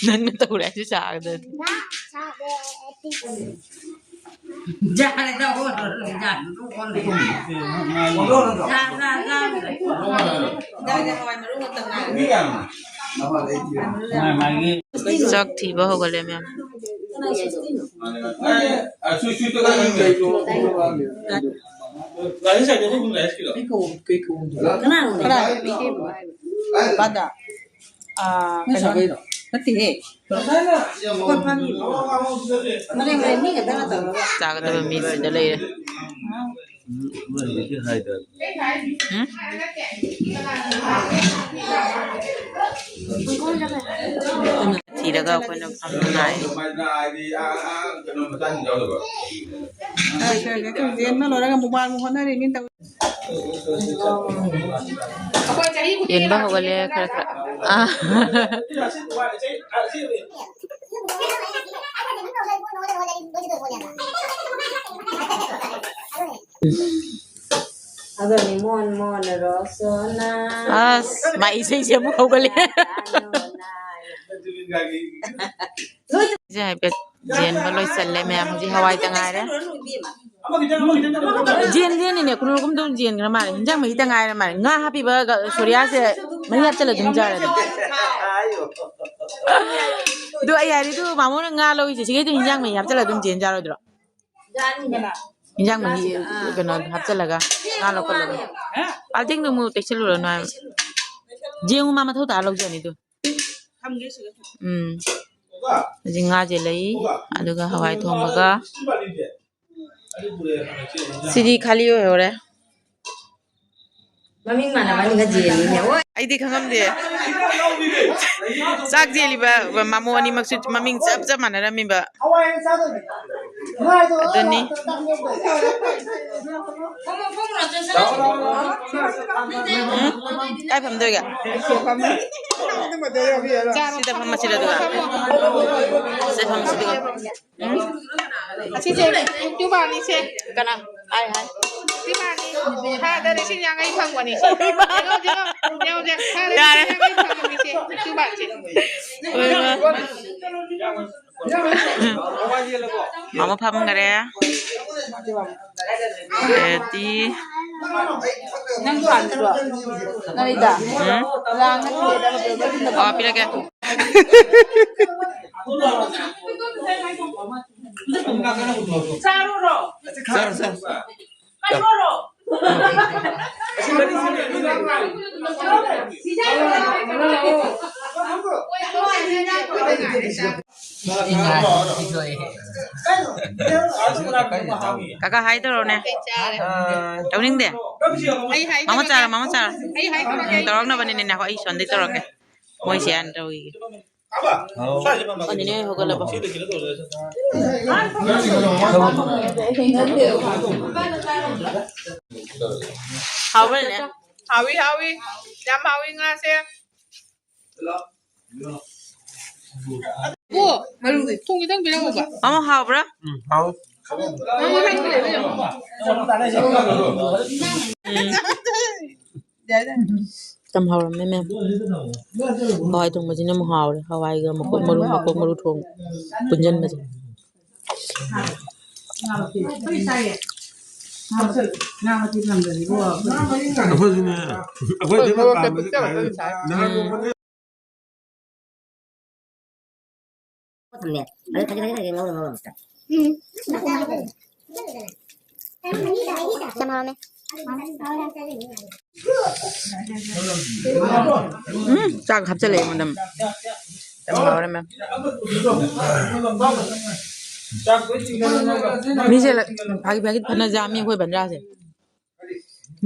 ꯅꯪꯅ ꯇꯧꯔꯦ ꯍꯥꯏꯁꯨ ꯆꯥꯒꯗ꯭ꯔꯗꯤ꯫ ꯆꯥꯛ ꯊꯤꯕ ꯍꯧꯒꯠꯂꯦ ꯃꯌꯥꯝ꯫ ꯆꯥꯒꯗꯕ ꯃꯤꯁꯤꯗ ꯂꯩꯔꯦ꯫ ꯎꯝ? ꯊꯤꯔꯒ ꯑꯩꯈꯣꯏꯅ ꯐꯝꯅꯉꯥꯏ꯫ ꯂꯣꯏꯔꯒ ꯃꯨꯛꯕꯥꯡ ꯍꯣꯠꯅꯔꯤꯅꯤ ꯇꯧꯔꯤ꯫ ꯌꯦꯟꯕ ꯍꯧꯒꯠꯂꯦ ꯈꯔ ꯈꯔ꯫ ꯑꯥ꯫ ꯑꯗꯨꯅꯤ ꯃꯣꯟ ꯃꯣꯟ ꯔꯣꯁꯣꯅꯥ꯫ ꯑꯁ, ꯃꯥ ꯏꯁꯩꯁꯦ ꯑꯃꯨꯛ ꯍꯧꯒꯠꯂꯦ꯫ ꯁꯦ ꯍꯥꯏꯐꯦꯠ ꯌꯦꯟꯕ ꯂꯣꯏꯁꯜꯂꯦ ꯃꯌꯥꯝ, ꯍꯧꯖꯤꯛ ꯍꯋꯥꯏꯗ ꯉꯥꯏꯔꯦ꯫ ꯌꯦꯟ ꯌꯦꯟꯅꯤꯅꯦ, ꯀꯨꯅꯨꯔꯒꯨꯝꯗ ꯌꯦꯟꯈ꯭ꯔ ꯃꯥꯜꯂꯦ꯫ ꯍꯤꯟꯖꯥꯡ ꯃꯍꯤꯗ ꯉꯥꯏꯔ ꯃꯥꯜꯂꯦ꯫ ꯉꯥ ꯍꯥꯞꯄꯤꯕ ꯒ-, ꯁꯣꯔꯤꯌꯥꯁꯦ ꯃꯍꯤ ꯍꯥꯞꯆꯜꯂ ꯑꯗꯨꯝ ꯆꯥꯔꯦ ꯑꯗꯨꯝ꯫ ꯑꯗꯨ ꯑꯩ ꯍꯥꯏꯔꯤꯗꯨ ꯃꯥꯃꯣꯅ ꯉꯥ ꯂꯧꯔꯤꯁꯦ ꯁꯤꯈꯩꯗꯣ ꯍꯤꯟꯖꯥꯡ ꯃꯍꯤ ꯍꯥꯞꯆꯜꯂ ꯑꯗꯨꯝ ꯆꯦꯟ ꯆꯥꯔꯣꯏꯗ꯭ꯔꯣ? ꯍꯤꯟꯖꯥꯡ ꯃꯍꯤ, ꯀꯩꯅꯣ ꯍꯥꯞꯆꯜꯂꯒ ꯉꯥ ꯂꯧꯈꯠꯂꯒ꯫ ꯄꯥꯜꯇꯤꯡꯗꯨ ꯑꯃꯨꯛ ꯇꯩꯁꯜꯂꯨꯔꯅꯨ ꯍꯥꯏꯕ꯫ ꯌꯦꯡꯉꯨ ꯃꯥ ꯃꯊꯧ ꯇꯥ ꯂꯧꯖꯅꯤ ꯑꯗꯨ꯫ ꯎꯝ꯫ ꯍꯧꯖꯤꯛ ꯉꯥꯁꯦ ꯂꯩ, ꯑꯗꯨꯒ ꯍꯋꯥꯏ ꯊꯣꯡꯕꯒ꯫ ꯁꯤꯗꯤ ꯈꯥꯂꯤ ꯑꯣꯏꯍꯧꯔꯦ꯫ ꯃꯃꯤꯡ ꯃꯥꯟꯅꯕꯅꯤꯒ ꯖꯦꯟꯅꯤꯅꯦ꯫ ꯑꯣꯏ꯫ ꯑꯩꯗꯤ ꯈꯪꯉꯝꯗꯦ꯫ ꯆꯥꯛ ꯆꯦꯜꯂꯤꯕ ꯃꯃꯣ ꯑꯅꯤꯃꯛꯁꯨ ꯃꯃꯤꯡ ꯆꯞ ꯆꯞ ꯃꯥꯟꯅꯔꯝꯃꯤꯕ꯫ ꯑꯗꯨꯅꯤ꯫ ꯎꯝ? ꯀꯥꯏ ꯐꯝꯗꯣꯏꯒꯦ? ꯁꯤꯗ ꯐꯝꯃꯁꯤꯔ ꯑꯗꯨꯒ? ꯁꯤꯗ ꯐꯝꯃꯁꯤ ꯑꯗꯨꯒ꯫ ꯎꯝ? ꯑꯁꯤꯁꯦ ꯌꯨꯇ꯭ꯌꯨꯕꯔꯅꯤꯁꯦ꯫ ꯀꯅꯥ? ꯍꯥꯏ, ꯍꯥꯏ꯫ ꯌꯨꯇ꯭ꯌꯨꯕꯔꯅꯤ꯫ ꯊꯥꯗ ꯂꯤꯁꯤꯡ ꯌꯥꯡꯈꯩ ꯐꯪꯕꯅꯤ꯫ ꯌꯦꯡꯉꯣ, ꯌꯦꯡꯉꯣ, ꯌꯦꯡꯉꯣ, ꯊꯥꯗ ꯌꯥꯔꯦ꯫ ꯂꯤꯁꯤꯡ ꯌꯥꯡꯈꯩ ꯐꯪꯕꯅꯤꯁꯦ ꯌꯨꯇ꯭ꯌꯨꯕꯔꯁꯦ꯫ ꯍꯣꯏ, ꯍꯣꯏ꯫ ꯃꯥꯃꯣ ꯐꯝꯈꯔꯦ꯫ ꯔꯦꯗꯤ꯫ ꯅꯪ ꯐꯥꯟꯗ꯭ꯔꯣ? ꯅꯔꯤꯗ? ꯎꯝ? ꯂꯥꯡꯉꯗꯤ ꯑꯣ, ꯄꯤꯔꯛꯀꯦ꯫ ꯆꯥꯔꯨꯔꯣ꯫ ꯆꯥꯔꯣ, ꯆꯥꯔꯣ꯫ ꯀꯩꯅꯣꯔꯣ? ꯀꯥꯀꯥ ꯍꯥꯏ ꯇꯧꯔꯣꯅꯦ꯫ ꯇꯧꯅꯤꯡꯗꯦ? ꯑꯩ ꯍꯥꯏ ꯃꯥꯃꯣ ꯆꯥꯔꯣ, ꯃꯥꯃꯣ ꯆꯥꯔꯣ꯫ ꯑꯩ ꯍꯥꯏ ꯎꯝ, ꯇꯧꯔꯛꯅꯕꯅꯤꯅꯦ, ꯉꯥꯏꯈꯣ, ꯑꯩ ꯁꯣꯝꯗꯩ ꯇꯧꯔꯛꯀꯦ꯫ ꯃꯣꯏ ꯁꯤ ꯍꯥꯟꯅ ꯇꯧꯈꯤꯒꯦ꯫ ꯑꯣ, ꯅꯦꯅꯦ ꯍꯣꯏ ꯍꯧꯒꯠꯂꯕꯣ? ꯍꯥꯎꯕ꯭ꯔꯅꯦ? ꯍꯥꯎꯏ, ꯍꯥꯎꯏ꯫ ꯌꯥꯝ ꯍꯥꯎꯏ ꯉꯥꯁꯦ꯫ ꯑꯣ, ꯃꯔꯨꯗꯤ ꯊꯣꯡ ꯈꯤꯇꯪ ꯄꯤꯔꯝꯃꯨꯕ꯫ ꯃꯥꯃꯣ, ꯍꯥꯎꯕ꯭ꯔꯥ? ꯎꯝ, ꯍꯥꯎꯏ꯫ ꯌꯥꯝ ꯍꯥꯎꯔꯝꯃꯦ, ꯃꯦꯝ꯫ ꯍꯋꯥꯏ ꯊꯣꯡꯕꯁꯤꯅ ꯑꯃꯨꯛ ꯍꯥꯎꯔꯦ꯫ ꯍꯋꯥꯏꯒ ꯃꯀꯣꯛ ꯃꯔꯨ, ꯃꯀꯣꯛ ꯃꯔꯨ ꯊꯣꯡ ꯄꯨꯟꯁꯤꯟꯕꯁꯦ꯫ ꯑꯩꯈꯣꯏꯁꯨꯅꯦ, ꯑꯩꯈꯣꯏ ꯊꯦꯡꯅ ꯄꯥꯝꯕꯁꯦ ꯈꯥꯏꯕ꯫ ꯅꯍꯥꯟ ꯅꯣꯡꯃꯅꯦ꯫ ꯊꯝꯃꯦ꯫ ꯑꯗꯨ ꯈꯖꯤꯛ ꯈꯖꯤꯛ ꯈꯖꯤꯛ ꯉꯧꯔ ꯉꯧꯔ ꯑꯃꯨꯛꯇ꯫ ꯌꯥꯝ ꯍꯥꯎꯔꯝꯃꯦ꯫ ꯎꯝ, ꯆꯥꯛ ꯍꯥꯞꯆꯜꯂꯛꯑꯦ ꯑꯩꯉꯣꯟꯗ꯫ ꯌꯥꯝ ꯍꯥꯎꯔꯦ, ꯃꯦꯝ꯫ ꯃꯤꯁꯦ ꯐꯥꯒꯤ ꯐꯥꯒꯤ ꯐꯅ ꯌꯥꯝꯃꯤ ꯑꯩꯈꯣꯏ ꯕꯟꯗ꯭ꯔꯥꯁꯦ꯫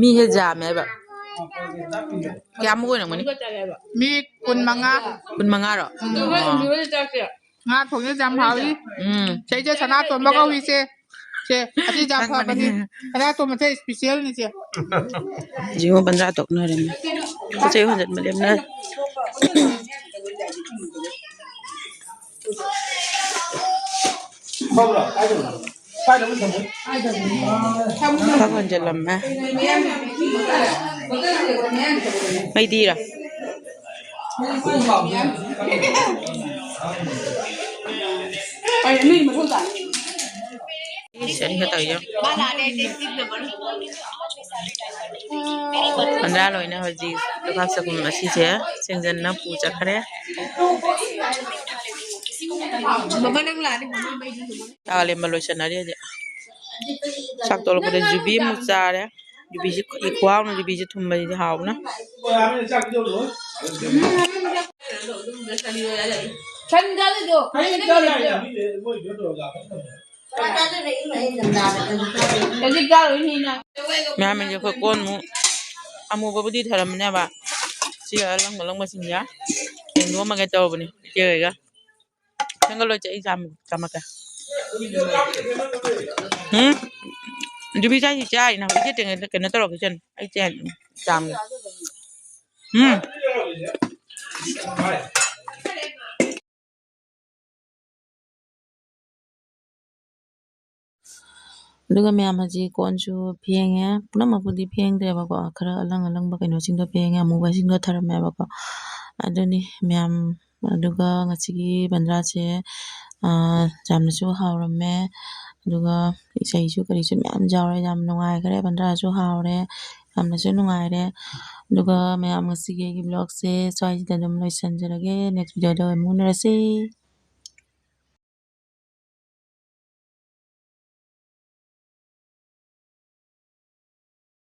ꯃꯤꯁꯦ ꯌꯥꯝꯃꯦꯕ꯫ ꯀꯌꯥꯃꯨꯛ ꯑꯣꯏꯔꯝꯒꯅꯤ? ꯃꯤ ꯀꯨꯟꯃꯉꯥ꯫ ꯀꯨꯟꯃꯉꯥꯔꯣ? ꯎꯝ꯫ ꯑꯣ꯫ ꯉꯥ ꯊꯣꯡꯉꯦ ꯌꯥꯝ ꯍꯥꯎꯏ꯫ ꯎꯝ꯫ ꯁꯤꯁꯦ ꯁꯅꯥꯇꯣꯝꯕ ꯀꯧꯏ ꯏꯆꯦ꯫ ꯁꯦ, ꯑꯁꯤ ꯌꯥꯝ ꯈꯪꯕꯅꯦ꯫ ꯐꯕꯅꯤ꯫ ꯁꯅꯥꯇꯣꯝꯕꯁꯦ specialꯅꯤ ꯏꯆꯦ꯫ ꯖꯤꯑꯣ ꯕꯟꯗ꯭ꯔꯥ ꯇꯣꯛꯅꯔꯦ꯫ ꯄꯣꯠ ꯆꯩ ꯍꯣꯟꯖꯟꯕ ꯂꯦꯞꯅꯔꯦ꯫ ꯈꯔ ꯍꯣꯟꯖꯜꯂꯝꯃꯦ꯫ ꯃꯩꯗꯤꯔ? ꯁꯤ ꯑꯅꯤꯈꯛ ꯇꯧꯔꯤꯁꯦ꯫ ꯕꯟꯗ꯭ꯔꯥ ꯂꯣꯏꯅ ꯍꯧꯖꯤꯛ ꯂꯨꯈꯥꯛ ꯆꯒꯨꯝ ꯑꯁꯤꯁꯦ ꯁꯦꯡꯖꯟꯅ ꯄꯨ ꯆꯠꯈ꯭ꯔꯦ꯫ ꯃꯃꯥ, ꯅꯪ ꯂꯥꯛꯑꯗꯤ ꯃꯃꯥ ꯃꯩꯗꯤ ꯃꯃꯥ꯫ ꯆꯥ ꯂꯦꯝꯕ ꯂꯣꯏꯁꯟꯅꯔꯤ ꯍꯧꯖꯤꯛ꯫ ꯆꯥꯛ ꯇꯣꯛꯂꯛꯄꯗ ꯌꯨꯕꯤ ꯑꯃꯨꯛ ꯆꯥꯔꯦ꯫ ꯌꯨꯕꯤꯁꯤ ꯈꯨꯍꯥꯎ ꯑꯃ, ꯌꯨꯕꯤꯁꯤ ꯊꯨꯝꯕꯁꯤꯗꯤ ꯍꯥꯎꯕꯅ꯫ ꯁꯟ ꯆꯥꯗꯣꯏꯗꯣ꯫ ꯍꯧꯖꯤꯛ ꯆꯥꯔꯨꯏꯅꯤꯅ꯫ ꯃꯌꯥꯝꯁꯦ ꯑꯩꯈꯣꯏ ꯀꯣꯟꯃꯨꯛ ꯑꯃꯨꯕꯕꯨꯗꯤ ꯊꯔꯝꯃꯅꯦꯕ꯫ ꯁꯤ ꯑꯂꯪꯕ ꯂꯪꯕꯁꯤꯡꯁꯦ ꯐꯦꯡꯗꯣꯛꯑꯝꯃꯒꯦ ꯇꯧꯕꯅꯤ ꯏꯆꯦ ꯍꯣꯏꯒ꯫ ꯁꯦꯝꯒꯠꯂꯣ ꯏꯆꯦ, ꯑꯩ ꯆꯥꯝ-, ꯆꯥꯝꯃꯛꯀꯦ꯫ ꯎꯝ? ꯌꯨꯕꯤ ꯆꯥꯏꯁꯤ ꯆꯥꯔꯤꯅ ꯍꯧꯖꯤꯛ ꯏꯆꯦ ꯀꯩꯅꯣ ꯇꯧꯔꯛꯈꯤꯁꯅꯨ꯫ ꯑꯩ ꯆꯦ ꯆꯥꯝꯒꯦ꯫ ꯎꯝ? ꯑꯗꯨꯒ ꯃꯌꯥꯝ, ꯍꯧꯖꯤꯛ ꯀꯣꯟꯁꯨ ꯐꯦꯡꯉꯦ꯫ ꯄꯨꯝꯅꯃꯛꯄꯨꯗꯤ ꯐꯦꯡꯗ꯭ꯔꯦꯕꯀꯣ, ꯈꯔ ꯑꯂꯪ ꯑꯂꯪꯕ ꯀꯩꯅꯣꯁꯤꯡꯗꯣ ꯐꯦꯡꯉꯦ, ꯑꯃꯨꯕꯁꯤꯡꯗꯣ ꯊꯔꯝꯃꯦꯕꯀꯣ꯫ ꯑꯗꯨꯅꯤ ꯃꯌꯥꯝ꯫ ꯑꯗꯨꯒ ꯉꯁꯤꯒꯤ ꯕꯟꯗ꯭ꯔꯥꯁꯦ, ꯑꯥ, ꯌꯥꯝꯅꯁꯨ ꯍꯥꯎꯔꯝꯃꯦ꯫ ꯑꯗꯨꯒ ꯏꯁꯩꯁꯨ ꯀꯔꯤꯁꯨ ꯃꯌꯥꯝ ꯌꯥꯎꯔꯦ꯫ ꯌꯥꯝ ꯅꯨꯡꯉꯥꯏꯈ꯭ꯔꯦ, ꯕꯟꯗ꯭ꯔꯥꯁꯨ ꯍꯥꯎꯔꯦ, ꯌꯥꯝꯅꯁꯨ ꯅꯨꯡꯉꯥꯏꯔꯦ꯫ ꯑꯗꯨꯒ ꯃꯌꯥꯝ, ꯉꯁꯤꯒꯤ ꯑꯩꯒꯤ vlogꯁꯦ ꯁ꯭ꯋꯥꯏꯁꯤꯗ ꯑꯗꯨꯝ ꯂꯣꯏꯁꯤꯟꯖꯔꯒꯦ꯫ Next videoꯗ ꯑꯃꯨꯛ ꯎꯅꯔꯁꯤ꯫